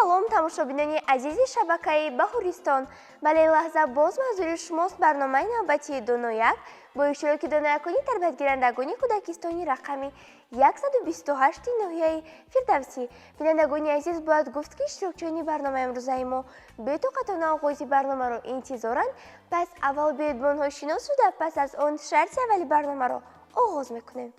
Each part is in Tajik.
Салом, тамошобинони азизи шабакаи Баҳористон. Бале, лаҳза боз манзури шумост барномаи навбатии Донояк бо иштироки доноякони тарбиятгирандагони кӯдакистони рақами 128 ноҳияи Фирдавсӣ. Бинандагони азиз, бояд гуфт, ки иштирокчиёни барномаи имрӯзаи мо бетоқатона оғози барномаро интизоранд. Пас аввал биёед бо онҳо шинос шуда, пас аз он шарти аввали барномаро оғоз мекунем.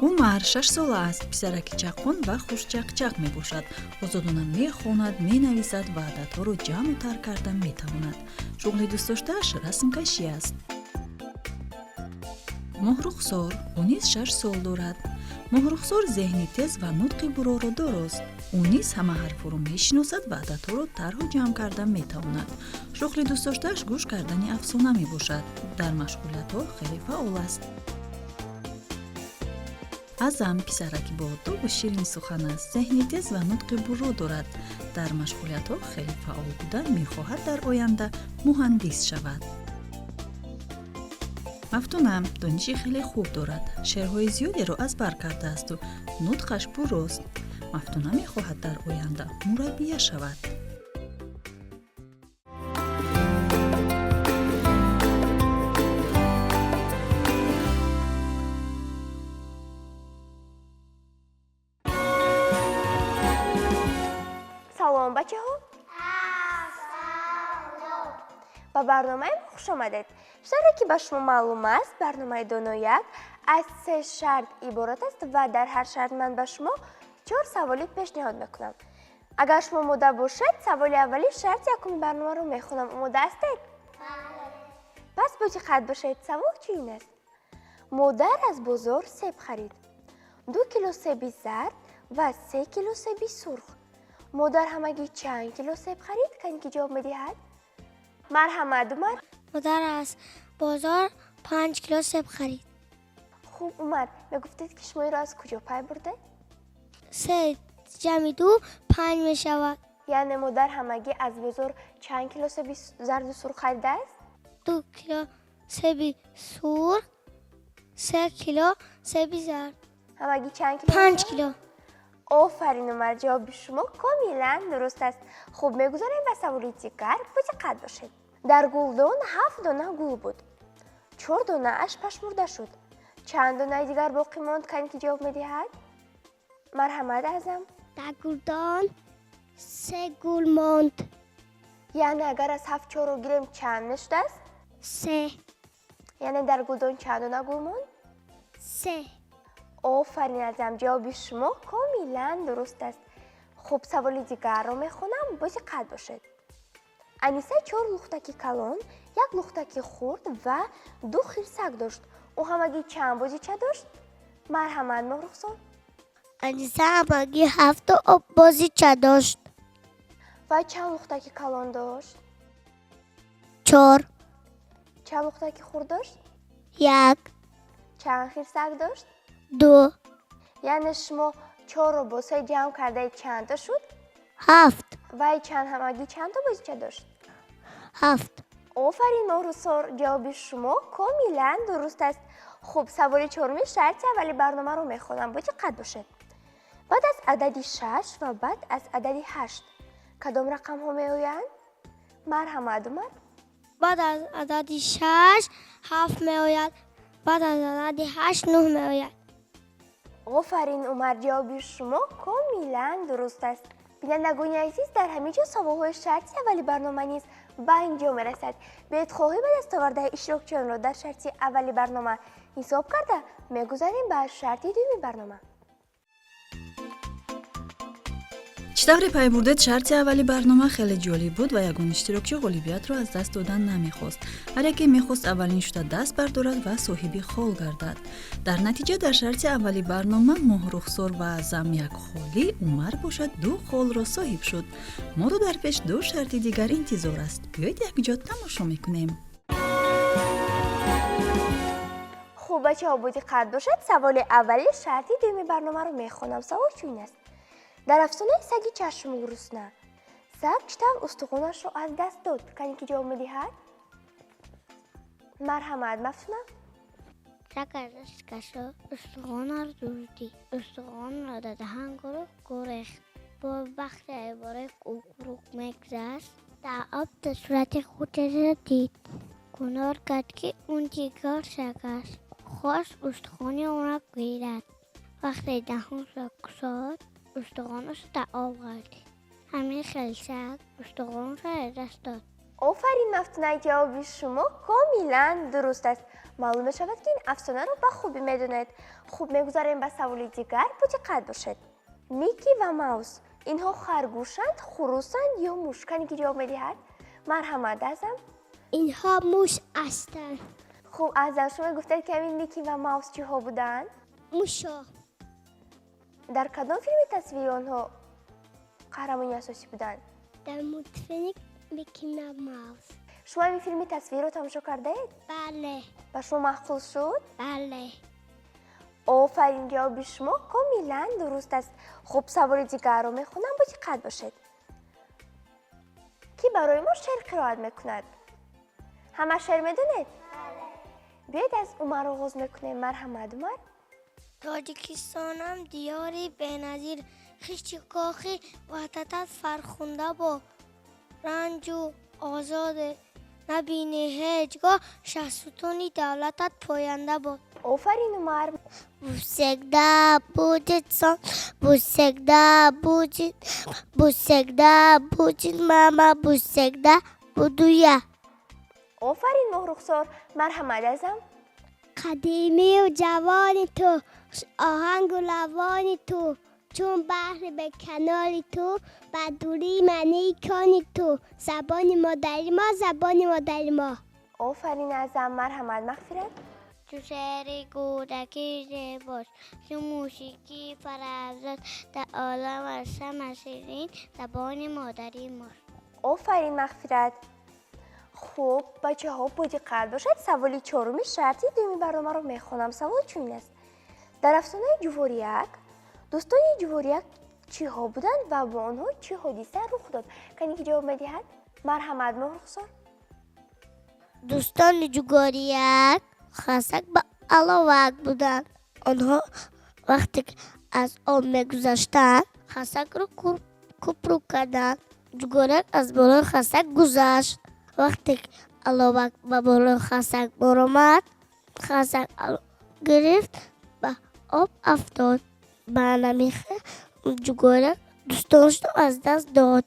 Умар 6 сола аст. Писараки чаққон ва хушчақчақ мебошад. Озодона мехонад, менависад ва ададҳоро ҷамъу тар карда метавонад. Шуғли дӯстдоштааш расмкашӣ аст. Моҳрухсор, ӯ низ 6 сол дорад. Моҳрухсор зеҳни тез ва нутқи бурроро дорост. Ӯ низ ҳама ҳарфҳоро мешиносад ва ададҳоро тарҳу ҷамъ карда метавонад. Шуғли дӯстдоштааш гӯш кардани афсона мебошад. Дар машғулиятҳо хеле фаъол аст. Аъзам писараки боодобу ширинсухан аст. Зеҳни тез ва нутқи бурро дорад. Дар машғулиятҳо хеле фаъол буда, мехоҳад дар оянда муҳандис шавад. Мафтуна дониши хеле хуб дорад. Шеърҳои зиёдеро аз бар кардаасту нутқаш буррост. Мафтуна мехоҳад дар оянда мураббия шавад. Салом, бачаҳо, ба барномаи мо хуш омадед. Шарте ки ба шумо маълум аст, барномаи Донояк аз се шарт иборат аст ва дар ҳар шарт ман ба шумо чор саволӣ пешниҳод мекунам. Агар шумо омода бошед, саволи аввали шарти якуми барномаро мехонам. Омода ҳастед? Пас бодиққат бошед. Савол чунин аст: модар аз бозор себ харид, 2 кило себи зард ва 3 кило себи сурх. Модар ҳамагӣ чанд кило себ харид? Кане ки ҷавоб медиҳад? Марҳамат, Умар. Модар аз бозор 5 кило себ харид. Хуб, Умар, мегуфтед, ки шумо инро аз куҷо пай бурдед? Се ҷамъи ду панҷ мешавад. Яъне модар ҳамагӣ аз бозор чанд кило себи зарду сурх харидааст? 2 кило себи сурх, 3 кило себи зард. Ҳамагӣ чанд кило? 5 кило. Офарин, Умар, ҷавоби шумо комилан дуруст аст. Хуб, мегузарем ба саволи дигар. Бодиққат бошед. Дар гулдон ҳафт дона гул буд, чор донааш пашмурда шуд. Чанд донаи дигар боқӣ монд? Кане ки ҷавоб медиҳад? Марҳамат, Аъзам. Дар гулдон се гул монд. Яъне агар аз ҳафт чорро гирем, чанд мешудааст? Се. Яъне дар гулдон чанд дона гул монд? Се. Офарин, Аъзам, ҷавоби шумо комилан дуруст аст. Хуб, саволи дигарро мехонам, бодиққат бошед. Аниса чор лухтаки калон, як лухтаки хурд ва ду хирсак дошт. Ӯ ҳамагӣ чанд бозича дошт? Марҳамат, Моҳрухсор. Аниса ҳамагӣ ҳафту бозича дошт. Ва чанд лухтаки калон дошт? Чор. Чанд лухтаки хурд дошт? Як. Чанд хирсак дошт? Ду. Яъне шумо чорро бо се ҷамъ кардаи, чандта шуд? Ҳафт. Вай чанд, ҳамагӣ чандта бозича дошт? Ҳафт. Офарин, Моҳрухсор, ҷавоби шумо комилан дуруст аст. Хуб, саволи чоруми шарти аввали барномаро мехонам, бодиққат бошед. Баъд аз адади шаш ва баъд аз адади ҳашт кадом рақамҳо меоянд? Марҳамат, Умар. Баъд аз адади шаш ҳафт меояд, баъд аз адади ҳашт нӯҳ меояд. Офарин, Умар, ҷавоби шумо комилан дуруст аст. Бинандагони азиз, дар ҳамин ҷо саволҳои шарти аввали барнома низ ба анҷом мерасад. Биёед, холҳои ба дастовардаи иштирокчиёнро дар шарти аввали барнома ҳисоб карда, мегузарем ба шарти дуюми барнома. Чӣ тавре пай бурдед, шарти аввали барнома хеле ҷолиб буд ва ягон иштирокчӣ ғолибиятро аз даст додан намехост. Ҳар яке мехост аввалин шуда даст бардорад ва соҳиби хол гардад. Дар натиҷа, дар шарти аввали барнома Моҳрухсор ва Аъзам як холӣ, Умар бошад ду холро соҳиб шуд. Моро дар пеш ду шарти дигар интизор аст. Биёед, якҷо тамошо мекунем. Хуб, бачаҳо, бодиққат бошад. Саволи аввали шарти дуюми барномаро мехонам. Савол чунин аст: дар афсонаи саги чашмгурусна саг чӣ тавр устухонашро аз даст дод? Кане ки ҷавоб медиҳад? Марҳамат, Мафтуна. Саг аз даст кашо устухонро дуздид. Устухонро дар даҳан гирифт, гурехт. Бо вақте барои кӯпрук мегузашт, дар об дар сурати худашро дид. Гумон кард, ки он дигар саг аст. Хост устухони ӯро гирад. Вақте даҳонашро кушод, устухонаш дар об ғалтид. Ҳамин хел саг устухонашро аз даст дод. Офарин, Мафтуна, ҷавоби шумо комилан дуруст аст. Маълум мешавад, ки ин афсонаро ба хубӣ медонед. Хуб, мегузарем ба саволи дигар, бодиққат бошед. Микки ва Маус инҳо харгӯшанд, хурусанд ё муш? Кане ки ҷавоб медиҳад? Марҳамат, Аъзам. Инҳо муш ҳастанд. Хуб, Аъзам, шумо гуфтед, ки ҳамин Микки ва Маус чиҳо буданд? Мушо. Дар кадом филми тасвири онҳо қаҳрамони асосӣ буданд? Дар мультфилми Микки Маус. Шумо ҳамин филми тасвириро тамошо кардаед? Бале. Ба шумо маъқул шуд? Бале. Офарин, ҷавоби шумо комилан дуруст аст. Хуб, саволи дигарро мехонам, бодиққат бошед. Кӣ барои мо шеър қироат мекунад? Ҳама шеър медонед? Биёед, аз Умар оғоз мекунем. Марҳамат, Умар. Тоҷикистонам, диёри беназир, хишти кохи ваҳдатат фархунда бод. Ранҷу озоре набинӣ ҳеҷ гоҳ, шаҳсутуни давлатат поянда бод. Офарин, Умар. Всегда будет сон, пусть всегда будет, пусть всегда будет мама, пусть всегда буду я. Офарин, Моҳрухсор. Марҳамат, Аъзам. Қадимию ҷавони ту, оҳангу лавони ту, чун баҳри беканори ту, ба дурӣ маънии кони ту, забони модари мо, забони модари мо. Офарин, Аъзам. Марҳамат, Мағфират. Чу шеъри кӯдакӣ зебост, чу мусиқӣ фараҳафзост, дар олам аз ҳама ширин забони модари мост. Офарин, Мағфират. Хуб, бачаҳо, бодиққат бошед. Саволи чоруми шарти дуюми барномаро мехонам. Савол чунин аст: дар афсонаи Ҷуворияк дӯстони Ҷуворияк чиҳо буданд ва бо онҳо чӣ ҳодиса рух дод? Кане ки ҷавоб медиҳад? Марҳамат, Моҳрухсор. Дӯстони Ҷуворияк хасак ба аловак буданд. Онҳо вақте ки аз об мегузаштанд, хасакро кӯпрук карданд. Ҷуворияк аз болои хасак гузашт. Вақте ки аловак ба болои хасак баромад, хасак гирифт, ба об афтод. Ба ҳамин хел Ҷуворияк дӯстонашро аз даст дод.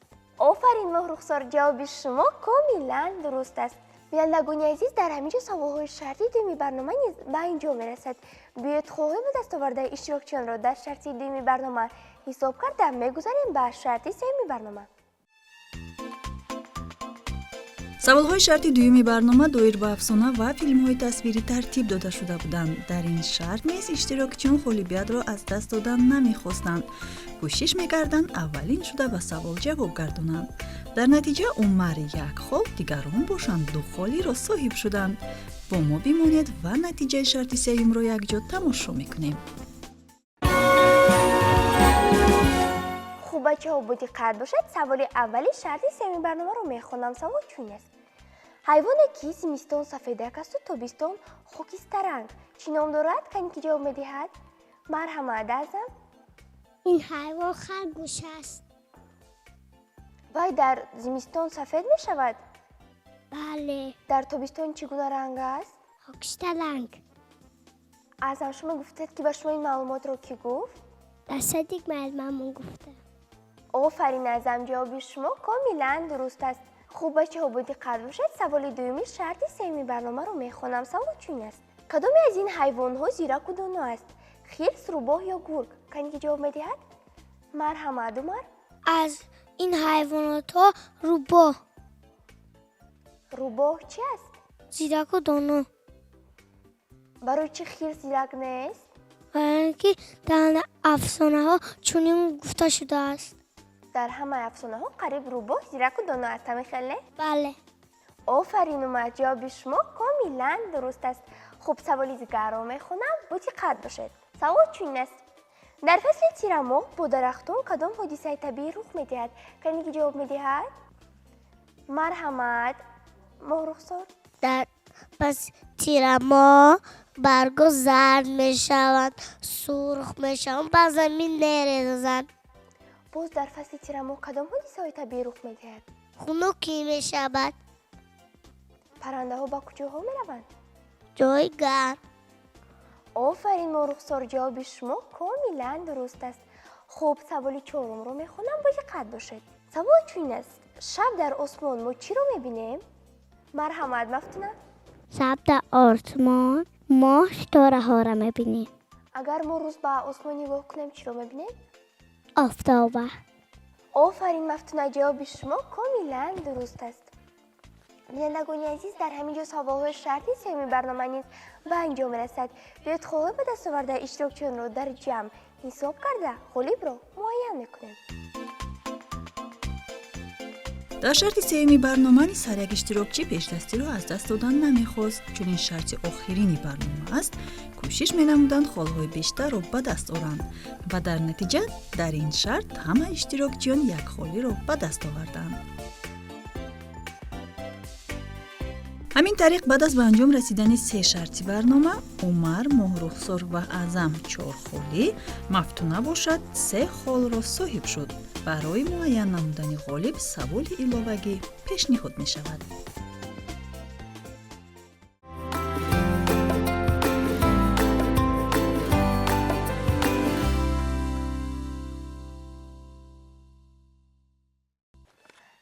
Офарин, Моҳрухсор, ҷавоби шумо комилан дуруст аст. Бинандагони азиз, дар ҳамин ҷо саволҳои шарти дуюми барнома низ ба инҷо мерасад. Биёед, холҳои ба дастовардаи иштирокчиёнро дар шарти дуюми барнома ҳисоб карда, мегузарем ба шарти сеюми барнома. Саволҳои шарти дуюми барнома доир ба афсона ва филмҳои тасвирӣ тартиб дода шуда буданд. Дар ин шарт низ иштирокчиён ғолибиятро аз даст додан намехостанд, кӯшиш мекарданд аввалин шуда ба савол ҷавоб гардонанд. Дар натиҷа Умар як хол, дигарон бошанд ду холиро соҳиб шуданд. Бо мо бимонед ва натиҷаи шарти сеюмро якҷо тамошо мекунем. Хуб, бачаҳо, бодиққат бошед. Саволи аввали шарти сеюми барномаро мехонам. Савол чунин аст: ҳайвоне ки зимистон сафедак асту тобистон хокистаранг, чӣ ном дорад? Кане ки ҷавоб медиҳад? Марҳамат, Аъзам. Ин ҳайвон харгӯш аст. Вай дар зимистон сафед мешавад? Бале. Дар тобистон чӣ гуна ранг аст? Хокистаранг. Аъзам, шумо гуфтед, ки ба шумо ин маълумотро кӣ гуфт? Дар садик муаллимамон гуфта. Офарин, Аъзам, ҷавоби шумо комилан дуруст аст. Хуб, бачаҳо, бодиққат бошед. Саволи дуюми шарти сеюми барномаро мехонам. Савол чунин аст: кадоме аз ин ҳайвонҳо зираку доно аст: хирс, рӯбоҳ ё гург? Кане ки ҷавоб медиҳад? Марҳамат, Умар. Аз ин ҳайвонотҳо рӯбоҳ. Рӯбоҳ чӣ аст? Зираку доно. Барои чӣ хирс зирак нест? Барои ин ки дар афсонаҳо чунин гуфта шудааст. Дар ҳамаи афсонаҳо қариб рӯбоҳ зираку доно аст, ҳамин хел не? Бале. Офарин, Умар, ҷавоби шумо комилан дуруст аст. Хуб, саволи дигарро мехонам, бодиққат бошед. Савол чунин аст: дар фасли тирамоҳ бо дарахтон кадом ҳодисаи табиӣ рух медиҳад? Кане ки ҷавоб медиҳад? Марҳамат, Моҳрухсор. Дар Пас тирамо барго зард мешаванд, сурх мешаванд, ба замин мерезанд. Боз дар фасли тирамо кадом ҳодисаҳои табиӣ рух медиҳад? Хунукӣ мешавад. Паррандаҳо ба куҷоҳо мераванд? Ҷои гарм. Офарин, Моҳрухсор, ҷавоби шумо комилан дуруст аст. Хуб, саволи чорумро мехонам, бо диққат бошед. Савол чунин аст: шаб дар осмон мо чиро мебинем? Марҳамат, Мафтуна. Шаб дар осмон мо ситораҳоро мебинем. Агар мо рӯз ба осмон нигоҳ кунем, чиро мебинем? Офтоба. Офарин, Мафтуна, ҷавоби шумо комилан дуруст аст. Бинандагони азиз, дар ҳамин ҷо саволҳои шарти сеюми барнома низ ба анҷом мерасад. Биёед холҳои ба даст овардаи иштирокчиёнро дар ҷамъ ҳисоб карда ғолибро муайян мекунем. Дар шарти сеюми барнома низ ҳар як иштирокчӣ пешдастиро аз даст додан намехост. Чунин шарти охирини барнома аст, кӯшиш менамуданд холҳои бештарро ба даст оранд ва дар натиҷа дар ин шарт ҳама иштирокчиён як холиро ба даст оварданд. Ҳамин тариқ, баъд аз ба анҷом расидани се шарти барнома, Умар, Моҳрухсор ва Аъзам 4 холӣ, Мафтуна бошад 3 холро соҳиб шуд. Барои муайян намудани ғолиб саволи иловагӣ пешниҳод мешавад.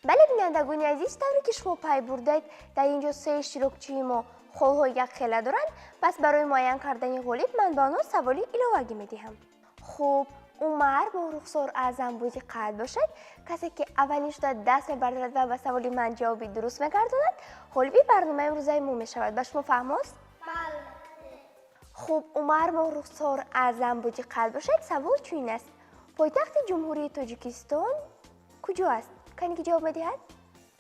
Бале, бинандагони азиз, тавре ки шумо пай бурдед, дар ин ҷо се иштирокчии мо холҳои якхела доранд, пас барои муайян кардани ғолиб ман ба онҳо саволи иловагӣ медиҳам. Хуб, Умар, Моҳрухсор, Аъзам, бо диққат бошед. Касе ки аввалин шуда даст мебардорад ва ба саволи ман ҷавоби дуруст мегардонад, ғолиби барномаи имрӯзаи мо мешавад. Ба шумо фаҳмост? Бале. Хуб, Умар, Моҳрухсор, Аъзам, бо диққат бошед. Савол чунин аст: пойтахти Ҷумҳурии Тоҷикистон куҷо аст? Кане ки ҷавоб медиҳад?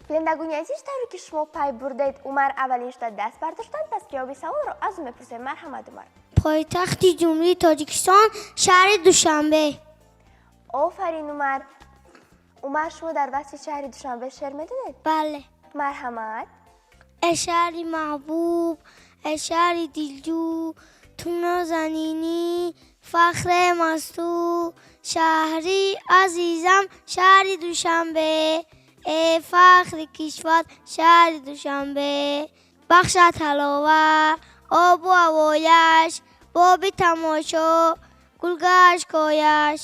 Бинандагони азиз, тавре ки шумо пай бурдед, Умар аввалин шуда даст бардоштанд, пас ҷавоби саволро аз ӯ мепурсем. Марҳамат, Умар. Пойтахти Ҷумҳурии Тоҷикистон шаҳри Душанбе. Офарин, Умар. Умар, шумо дар васфи шаҳри Душанбе шеър медонед? Бале. Марҳамат. Эй шаҳри маҳбуб, эй шаҳри дилҷӯ, ту нозанинӣ, фахре масту, шаҳри азизам, шаҳри Душанбе, эй фахри кишвар, шаҳри Душанбе. Бахшад ҳаловат обу ҳавояш, боби тамошо, гулгашт кояш.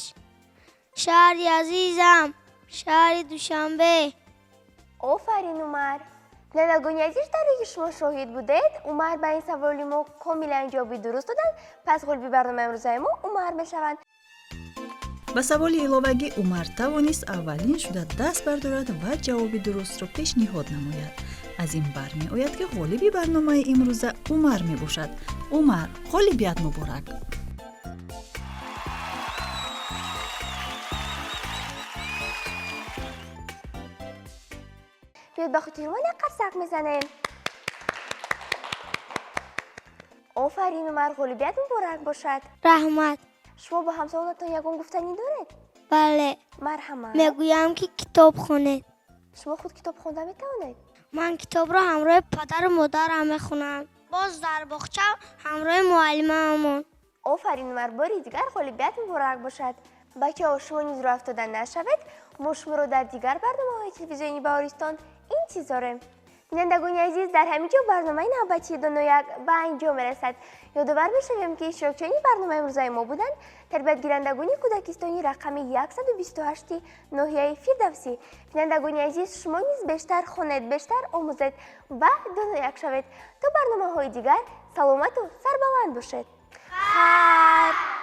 Шаҳри азизам, шаҳри Душанбе. Офарин, Умар. Бинандагони азиз, тавре ки шумо шоҳид будед, Умар ба ин саволи мо комилан ҷавоби дуруст доданд, пас ғолиби барномаи имрӯзаи мо Умар мешаванд. Ба саволи иловагӣ Умар тавонист аввалин шуда даст бардорад ва ҷавоби дурустро пешниҳод намояд. Аз ин бармеояд, ки ғолиби барномаи имрӯза Умар мебошад. Умар, ғолибият муборак! Биёед ба хотири ман як қарсак мезанем. Офарин, Умар, ғолибият муборак бошад. Раҳмат. Шумо бо ҳамсолонатон ягон гуфтанӣ доред? Бале. Марҳамат. Мегӯям, ки китоб хонед. Шумо худ китоб хонда метавонед? Ман китобро ҳамроҳи падару модарам мехонам. Боз дар боғча ҳамроҳи муаллимаамон. Офарин, Умар, бори дигар ғолибият муборак бошад. Бачаҳо, шумо низ рӯ афтода нашавед. Мо шуморо дар дигар барномаҳои телевизиони Баҳористон интизорем. Бинандагони азиз, дар ҳамин ҷо барномаи навбатии Донояк ба анҷом мерасад. Ёдовар мешавем, ки иштирокчиёни барномаи имрӯзаи мо буданд тарбиятгирандагони кӯдакистони рақами 128 ноҳияи Фирдавсӣ. Бинандагони азиз, шумо низ бештар хонед, бештар омӯзед ва донояк шавед. То барномаҳои дигар саломату сарбаланд бошед. Хайр!